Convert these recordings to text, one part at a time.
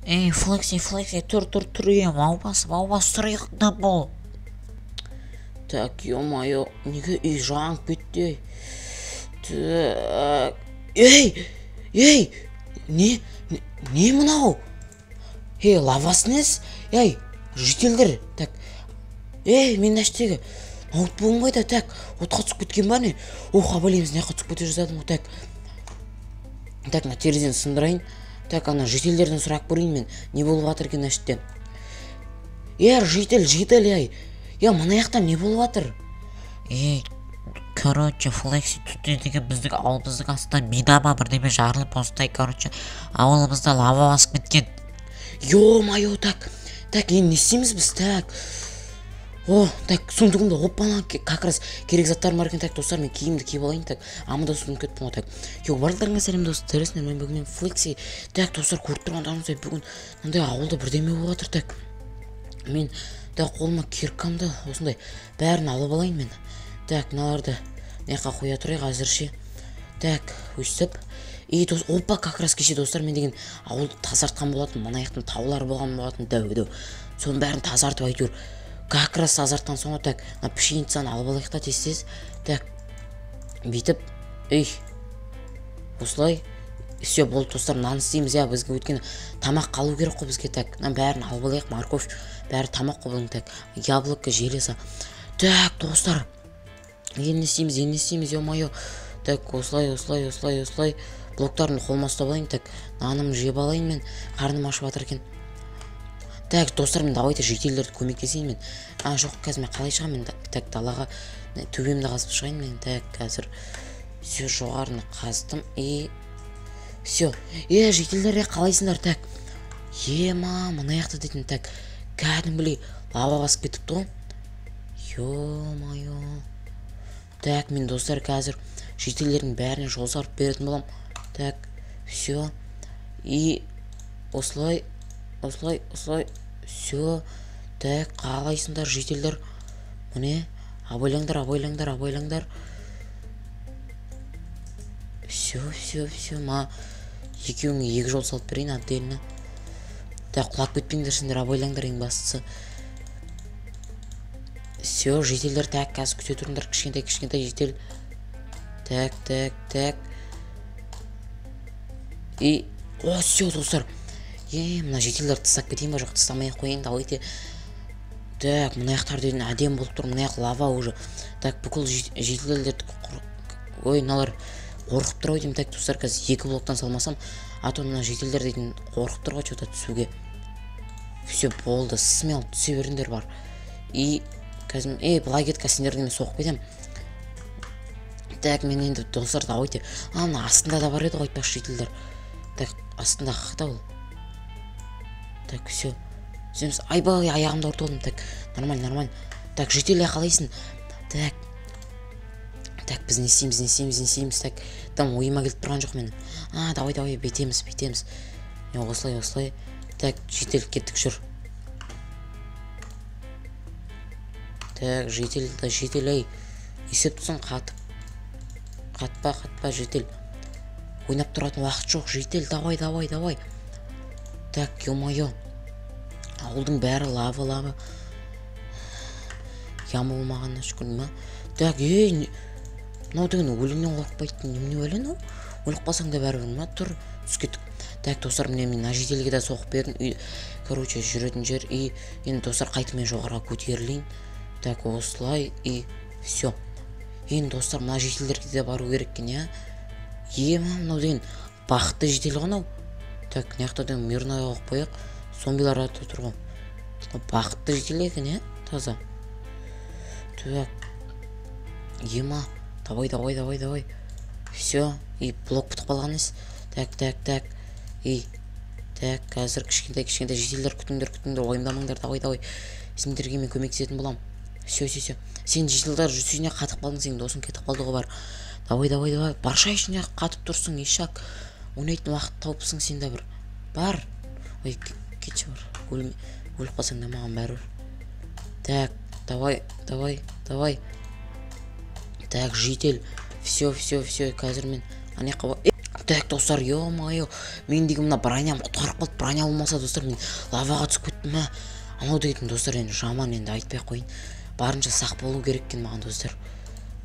Ей, Флекси, Флекси, тұр, тұр, тұр, ей, мау бас, мау бас, тұр, ұйықтап бол. Так, ё-моё, неге үй жанып кетті? Так, ей, ей, не, не мынау? Ей, лавасы несі? Ей, жительдер, так, ей, мен әштегі ноутбугым қайда? Так, отқа түсіп кеткен ба не? Ох, абайлаймыз, мына жаққа түсіп кете жаздадым ғой, так. Так, мына терезені сындырайын. Так, ана жительдерден сұрап көрейін мен, не болып жатыр екен әште. Е, житель, житель, ей. Е, мына жақта не болып жатыр? Ей, короче, Флекси, түнде деген біздің ауылымыздың астында мина ма бірдеме жарылып, осындай, короче, ауылымызда лава басып кеткен. Ё-моё, так, так, енді не істейміз біз, так. О, так, сундугымда, опа, как раз керек заттарым бар екен. Так, достар, мен киімді киіп алайын, так, аманда суынып кеттім ғой, так. Йо, барлықтарыңа сәлем, достар, мен бүгін Флекси. Так, достар, көріп тұрғандарыңыздай, бүгін мынандай ауылда бірдеме болып жатыр, так. Мен, так, қолыма киркамды, осындай, бәрін алып алайын мен. Так, мыналарды мына жаққа қоя тұрайық әзірше. Так, өстіп. И, дос, опа, как раз кеше, достар, мен деген ауылды тазартқан болатын, мына жақтың таулары болған болатын, дәу-дәу. Соның бәрін тазартып әйтеуір. Как раз тазартқан соң, так, мына пшеницаны алып алайық та тез-тез. Так, бүйтіп, ей, осылай, все, болды, достар, нан істейміз, иә, бізге өйткені тамақ қалу керек қой бізге, так, мынаның бәрін алып алайық, морковь, бәрі тамақ қой бұның, так, яблоко, железо. Так, достар, енді не істейміз, енді не істейміз, ё-моё. Так, осылай, осылай, осылай, осылай, блоктарымды қолыма ұстап алайын, так, нанымды жеп алайын мен, қарным ашып жатыр екен. Так, достар, мен давайте жительдерді көмектесейін мен. А, жоқ, қазір мен қалай шығамын мен? Так, далаға төбемді қазып шығайын мен. Так, қазір все, жоғарыны қаздым. И все. Е, жительдер, е, қалайсыңдар? Так. Ема, мына жақта дейтін, так, кәдімгідей лава басып кетіпті ғой. Ё-моё. Так, мен, достар, қазір жительдердің бәріне жол салып беретін боламын. Так, все. И осылай, осылай, осылай, все. Так, қалайсыңдар, жительдер? Міне, абайлаңдар, абайлаңдар, абайлаңдар. Все, все, все, ма екеуіңе екі жол салып берейін отдельно. Так, құлап кетпеңдер сендер, абайлаңдар ең бастысы. Все, жительдер, так, қазір күте тұрыңдар, кішкентай, кішкентай житель. Так, так, так. И, о, все, достар. Е, мына жительдерді тастап кетейін ба? Жоқ, тастамай ақ қояйын, давайте. Так, мына жақтар деген әдемі болып тұр, мына жақ лава уже. Так, бүкіл жительдерді ой, мыналар қорқып тұр ау деймін. Так, достар, қазір екі блоктан салмасам, а то мына жительдер дейтін қорқып тұр ғой чё-то түсуге. Все, болды, смело түсе беріңдер бар. И қазір, ей, былай кет, қазір сендерді мен соғып кетемін. Так, мен енді, достар, давайте. А, мына астында да бар еді ғой, айтпақшы, жительдер. Так, астында қақта ол. Так, все. Түсеміз. Айбай, аяғымды ауыртып алдым. Так, нормально, нормально. Так, житель, қалайсың? Так. Так, біз не істейміз, не істейміз, не істейміз? Так, там ойыма келіп тұрған жоқ менің. А, давай, давай, бүйтеміз, бүйтеміз. Міне, осылай, осылай. Так, житель, кеттік, жүр. Так, житель, да, житель, ей. Не істеп тұрсың, қатып? Қатпа, қатпа, житель. Ойнап тұратын уақыт жоқ, житель, давай, давай, давай. Так, ё-моё. Ауылдың бәрі лава, лава. Яма болмағанына шүкір, ма? Так, ей, не, мынау деген өлімнен қорықпайтын немене бәле мынау? Өліп қалсаң да бәрібір ма? Тұр, түсіп кеттік. Так, достар, міне мен мына жительге де соғып бердім. Үй, короче, жүретін жер. И енді, достар, қайтып мен жоғарыға көтерілейін. Так, осылай, и все. Енді, достар, мына жительдерге де бару керек екен, иә? Ема, мынау деген бақытты житель ғой мынау. Так, мына жақта деген мирный қойып қояйық. Зомбилар аты тұр ғой. Мынау бақытты житель екен, иә? Таза. Так. Ема, давай, давай, давай, давай. Все, и блок бітіп қалған емес. Так, так, так. И так, қазір кішкентай, кішкентай жительдер, күтіңдер, күтіңдер, уайымдамаңдар, давай, давай. Сендерге мен көмектесетін боламын. Все, все, все. Сен жительдер жүзіне қатып қалдың, сенің досың кетіп қалды ғой, бар. Давай, давай, давай. Барша ішіне қатып тұрсың, ешак. Ойнайтын уақыт тауыпсың сен де бір. Бар. Ой, кетші бар. Өліп қалсаң да маған бәрібір. Так, давай, давай, давай. Так, житель. Все, все, все. Қазір мен ана жаққа Так, достар, ё-моё, мен деген мына броням құтқарып қалды. Броня болмаса, достар, мен лаваға түсіп кеттім. Мә, анау дейтін, достар, енді жаман, енді айтпай ақ қояйын, барынша сақ болу керек екен маған, достар.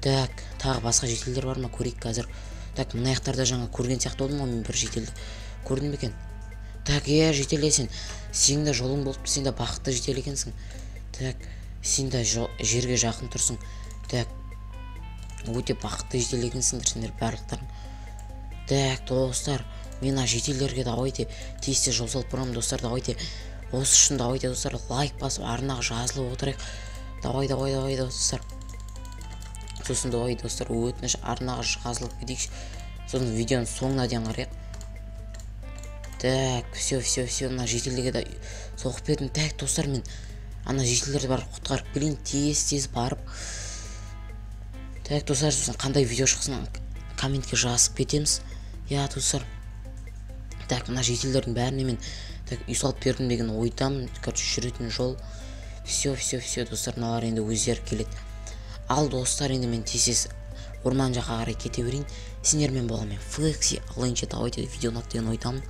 Так, тағы басқа жительдер бар ма, көрейік қазір. Так, мына жақтарда жаңа көрген сияқты болдым ғой мен бір жительді. Көрдім бе екен? Так, иә, житель, сен, сенің де жолың болыпты, сен де бақытты житель екенсің. Так, сен де жерге жақын тұрсың. Так, өте бақытты житель екенсіңдер сендер барлықтарың. Так, достар, мен мына жительдерге давайте тез тез жол салып барамын, достар. Давайте осы үшін, давайте, достар, лайк басып, арнаға жазылып отырайық. Давай, давай, давай, достар. Сосын, давай, достар, өтініш, арнаға жазылып кетейікші. Сосын видеоның соңына дейін қарайық. Так, все, все, все, мына жительдерге де соғып бердім. Так, достар, мен ана жительдерді барып құтқарып келейін тез тез барып. Так, достар, сосын қандай видео шықсын, комментке жазып кетеміз, иә, достар. Так, мына жительдердің бәріне мен, так, үй салып бердім деген ойдамын. Короче, жүретін жол. Все, все, все, достар, мыналар енді өздері келеді. Ал, достар, енді мен тез тез орман жаққа қарай кете берейін. Сендермен болған мен, Флекси. Ал ендеше, давайте, видео ұнады деген ойдамын.